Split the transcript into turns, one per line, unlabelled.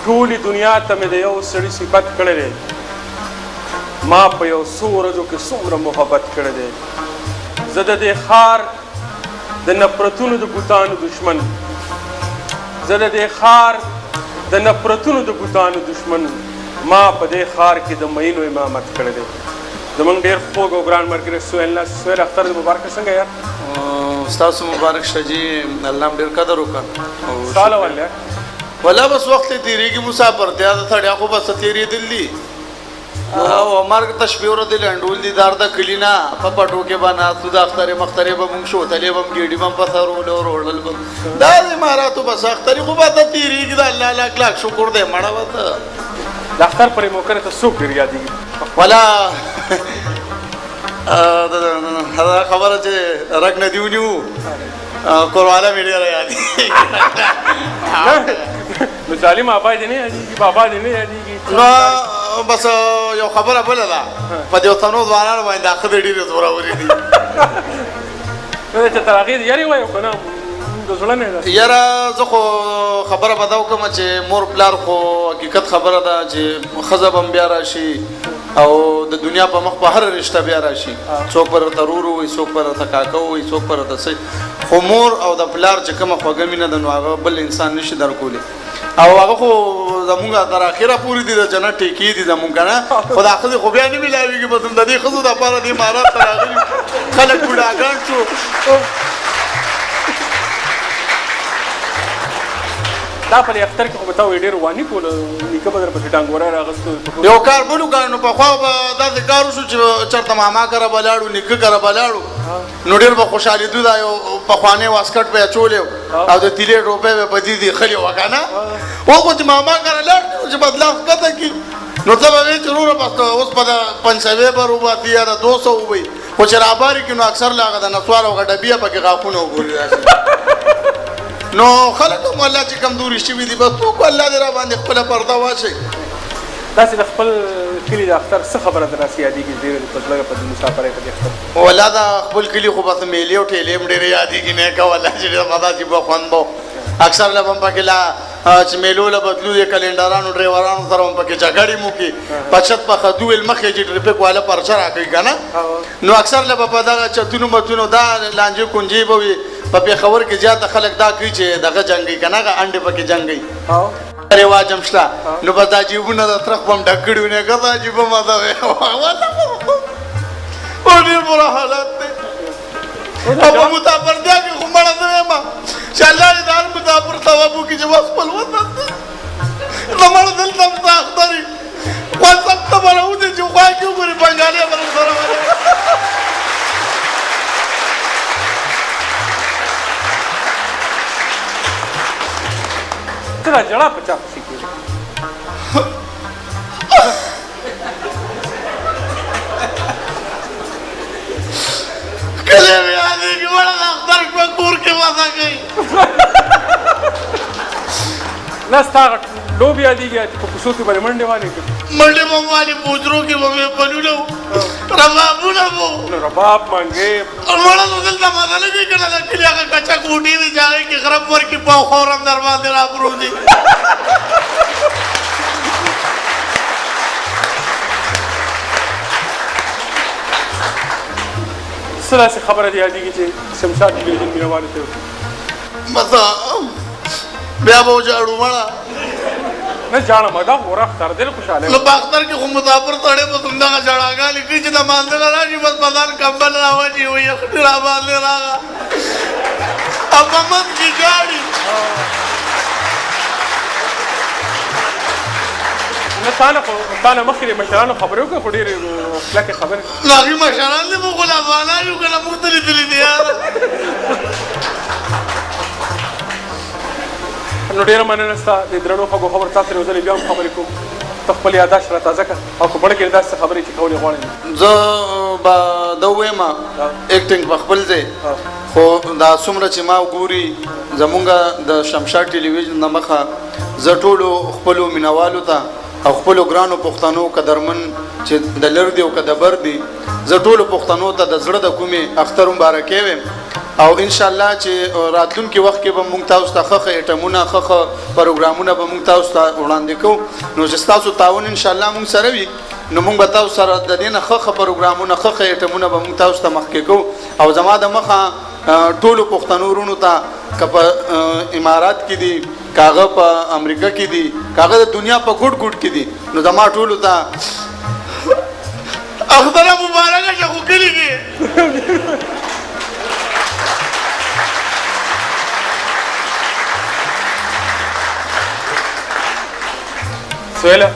ټولې دنیا ته مې د یو سړي صفت کړی دی. ما په یو څو ورځو کې څومره محبت کړی دی. زه د دې ښار د نفرتونو د بوتانو دښمن، زه د دې ښار د نفرتونو د بوتانو دښمن، ما په دې ښار کې د مئینو امامت کړی دی. زمونږ ډېر خوږ او ګران ملګری سهیل ناصر. سهیل، اختر دې مبارک. څنګه یار؟
ستاسو مبارک شه جی، الله ډېر قدر وکړ.
او ساله ولا
ولا بس وخت تیریږي، مسافرتیا د سړیا خو بس تیرېدل دي او مرګ ته شپې ورځې لنډول دي. دار د کلي نه په پټو کې به ناست، د اخترې مخترې به مونږ شوتلې به ګېډي به په سر وړل به دا د اماراتو بس اخترې خو به ته تېرېږي. د الله لاک لاک شکر دی مړه به ته.
د اختر پرې موقع ته څوک ډېر یادېږي؟
ولا دا خبره چې رګ نه دی ونیو، کورواله مې ډېره یادېږي.
نو ظالم ابا دې نه یادېږي، بابا دې نه یادېږي؟
نو بس یو خبره بله ده، په دې اوسنو ځوانانو باندې دا ښځې ډېرې زورورې دي.
نو چې تر هغې یاري وایو که نه د زړه نه ده.
یاره زه خو خبره به دا وکړم چې مور پلار خو حقیقت خبره ده چې ښځه به هم بیا راشي او د دنیا په مخ په هره رشته بیا راشي، څوک به راته ورور وي، څوک به راته کاکا وي، څوک به راته څه، خو مور او د پلار چې کومه خوږه مینه ده نو هغه بل انسان نشي درکولی. او هغه خو زمونږ تر اخره پورې دي، د جنت ټیکې دي زمونږ که نه، خو دا ښځې خو بیا نه میلاویږي. بس د دې ښځو دپاره دې امارات ته راغلي خلک بوډاګان شو.
دا په اختر کې خو به تا وایي ډېر واني کوله، نیکه به درپسې ډانګوری راغستو.
یو کار بل وکړه، نو پخوا به داسې کار وشو چې چېرته ماما کره به لاړو، نیکه کره به لاړو، نو ډېر به خوشحالېدو. دا یو پخوانی واسکټ به یې اچولی او د تیلې ټوپۍ به په دې دي کښلې وه که نه. اوس خو چې ماما کره لاړ شو چې بس لاس ښکته کړي، نو ته به وې چې وروره بس اوس به د 500 به روباسي یا د 200 وبي، خو چې راباري کړي نو اکثر له هغه د نسوار او هغه ډبیه پکې غاښونه وګوري داسې. نو خلک هم الله چې کمزوري شوي دي، بس څوک الله دې را باندې خپله پرده واچوي.
داسې د خپل کلي د اختر څه خبره در راسې یادېږي چې ډېره دې په زړه په دې مسافرۍ په دې اختر؟
ولا دا خپل کلي خو بس میلې او ټیلې هم ډېرې یادېږي نه که والله چې ډېره مزه چې به خوند به اکثر له به هم پکې لا چې میلو له به تلو، د کلینډرانو ډریورانو سره هم پکې جګړې مو کړې، په چت په خدو ویل مخکې چې ټریفک والا پرچه راکوي که نه، نو اکثر له به په دغه چتونو متونو دا لانجې کونجې به وي. په پېښور کې زیاته خلک دا کوي چې دغه جنګوي که نه، هغه انډې پکې جنګوي، رواج هم شته. نو بس دا جیبونه د ترخ به هم ډک کړي وي، نه که دا عجیبه مزه وي او ډېر بره حالت دی. او په مسافرتیا کې خو مړه زه وایم چې الله دې د هر مسافر ثواب وکړي چې بس خپل وطن ته زه مړه دلته هم ستا اختر وي، خو سم ته به راوځې چې خوا کې وګورې بنګالی به درسره ولاړ.
ته دا ژړا په چا پسې کېږي؟
کله مې یادېږي مړه د اختر شپه کور کې مزه کوي.
نه ستا هغه لوبې یادېږي چې په کوڅو کې به دې منډې والې؟
منډې به مو والې، په حجرو کې به مې پلونه وو، ربابونه وو.
نو رباب منګې
مړه نو دلته مزه نه کوي که نه، د کلي هغه کچه کوټې دي چې هغې کې غرب ورکړي په خورم در باندې راپروځي.
څه داسې خبره دې یادېږي چې شمشاد ټلویزیون مینهوالو ته وکړي؟
بس بیا به وژاړو مړه.
نه ژاړم، دا خو اختر دی، خوشحاله.
نو په اختر کې خو مسافر سړی بس همدغه ژړاګانې کوي چې د مانځه نه راشي، بس په ځان کمبل راواچوي، وایي یخني راباندې راغله او په منځ کې ژاړي.
نه تا نه مخکې د مشرانو خبرې وکړې، خو ډېرې کلکې خبرې.
نو هغوی مشران دي، موږ خو لا ځوانان یو که نه، موږ ته لیدلي دي یاره.
نو ډېره مننه ستا د درنو خوږو خبرو. تاسو یو ځل بیا هم خبرې کوم، ته خپل یاداشت را تازه کړه او که بڼه کې داسې خبرې چې کولې غواړې.
زه به دا ووایم اکټینګ په خپل ځای، خو دا څومره چې ما وګوري زمونږ د شمشاد ټلویزیون د مخه زه ټولو خپلو مینوالو ته او خپلو ګرانو پښتنو قدرمن چې د لر دي او که د بر دي، زه ټولو پښتنو ته د زړه د کومې اختر مبارکي وایم. او ان شاء الله چې راتلونکي وخت کې به موږ تاسو ته ښه ښه ایټمونه، ښه ښه پروګرامونه به موږ تاسو ته وړاندې کوو. نو چې ستاسو تعاون ان شاء الله موږ سره وي، نو موږ به تاسو سره د دې نه ښه ښه پروګرامونه، ښه ښه ایټمونه به موږ تاسو ته مخکې کوو. او زما د مخه ټولو پښتنو وروڼو ته، که په امارات کې دي، که هغه په امریکا کې دي، که هغه د دنیا په ګوټ ګوټ کې دي، نو زما ټولو ته اختر مبارک شه. خو کلي کې
سهیله.